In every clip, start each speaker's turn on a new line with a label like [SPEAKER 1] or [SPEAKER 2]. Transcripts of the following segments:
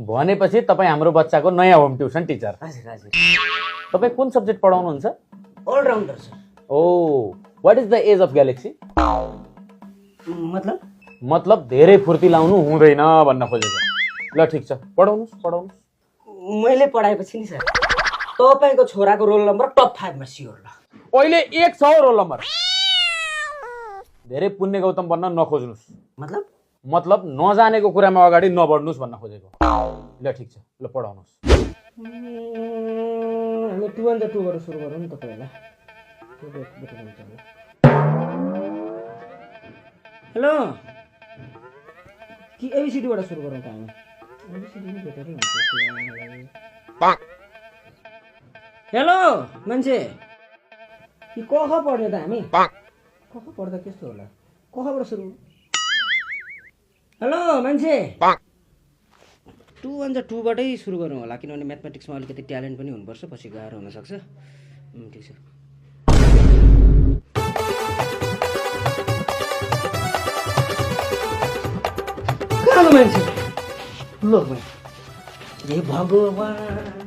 [SPEAKER 1] भनेपछि तपाईँ हाम्रो बच्चाको नयाँ होम ट्युसन टिचर।
[SPEAKER 2] हजुर हजुर।
[SPEAKER 1] तपाईँ कुन सब्जेक्ट पढाउनुहुन्छ?
[SPEAKER 2] All-rounder sir.
[SPEAKER 1] Oh, what is the age of galaxy? मतलब धेरै फुर्ती लाउनु हुँदैन भन्न खोजेको। ल ठिक छ, पढाउनुस्।
[SPEAKER 2] मैले पढाएपछि नि सर तपाईको छोराको रोल नम्बर टप 5 मा सियोर ल।
[SPEAKER 1] अहिले 1 छ रोल नम्बर। धेरै पुण्य गौतम बन्न नखोज्नुस्। मतलब नजानेको कुरामा अगाडि नबढ्नुस् भन्न खोजेको। ल ठिक छ, ल पढाउनुस्।
[SPEAKER 2] हामी 2 and 2 बाट सुरु गरौँ नि त पहिला। हेलो कि एबीसीडी बाट सुरु गरौँ त हामी? एबीसीडी नि बेटरै हुन्छ। हेलो मान्छे कि क ख पढ्ने त हामी? क ख पढ्दा त्यस्तो होला। क ख बाट सुरु। हेलो मान्छे 2 and 2 बाटै सुरु गरौँ होला किनभने म्याथमेटिक्समा अलिकति ट्यालेन्ट पनि हुनुपर्छ, पछि गाह्रो हुन सक्छ। ठिक छ। कहाँको मान्छे? ल भाइ हे भगवान्।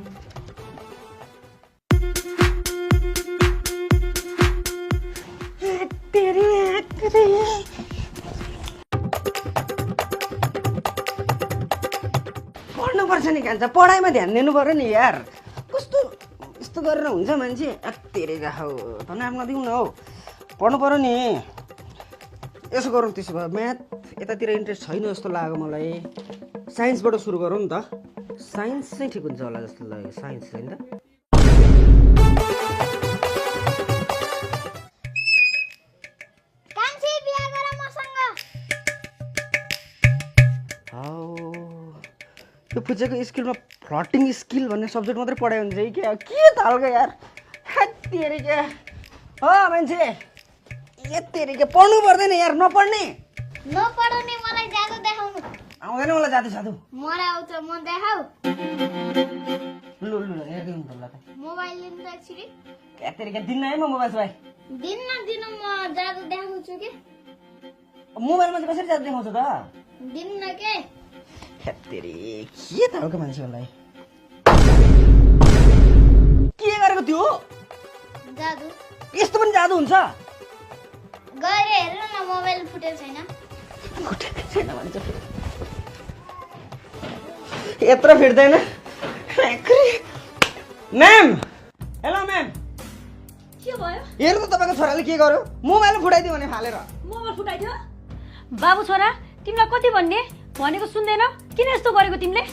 [SPEAKER 2] पढ्नुपर्छ नि कान्छ, पढाइमा ध्यान दिनु पर्यो नि यार। कस्तो यस्तो गरेर हुन्छ मान्छे? तेरेका हौ त नाम नदिउँ न हौ, पढ्नु पर्यो नि। यसो गरौँ त्यसो भए, म्याथ यतातिर इन्ट्रेस्ट छैन जस्तो लाग्यो मलाई। साइन्सबाट सुरु गरौँ नि त। साइन्स चाहिँ ठिक हुन्छ होला जस्तो लाग्यो। साइन्स होइन त? यो पुजेको स्किलमा फ्लटिङ स्किल भन्ने सब्जेक्ट मात्रै पढायो भने चाहिँ के तालको यार। तेरि क्या हो मान्छे, तेरि पढ्नु पर्दैन यार। नपढ्ने
[SPEAKER 3] नपढाउने मलाई जादु देखाउनु
[SPEAKER 2] आउँदैन। मलाई जादु साधु
[SPEAKER 3] मलाई आउँछ, म देखाऊ।
[SPEAKER 2] लु हेर्दिउँ त ल त।
[SPEAKER 3] मोबाइल लिनु त एकचोटि।
[SPEAKER 2] तेरि दिन्न है म मोबाइल भाइ।
[SPEAKER 3] दिन म जादु देखाउँछु के।
[SPEAKER 2] मोबाइलमा चाहिँ कसरी जादु देखाउँछ त?
[SPEAKER 3] दिन्न के।
[SPEAKER 2] तेरि के तालको मान्छे होला। के गरेको थियो?
[SPEAKER 3] जादु।
[SPEAKER 2] यस्तो पनि जादु हुन्छ?
[SPEAKER 3] गएर हेर न, मोबाइल फुटेको छैन।
[SPEAKER 2] फुटेको छैन भन्छ। यत्रो फिट्दैन। Ma'am, hello ma'am.
[SPEAKER 4] के भयो?
[SPEAKER 2] हेर्नु त तपाईँको छोराले के गर्यो? मोबाइल फुटाइदियो भने फालेर।
[SPEAKER 4] मोबाइल फुटाइदियो? बाबु छोरा तिमीलाई कति भन्ने? भनेको सुन्दैन? किन यस्तो गरेको तिमीले?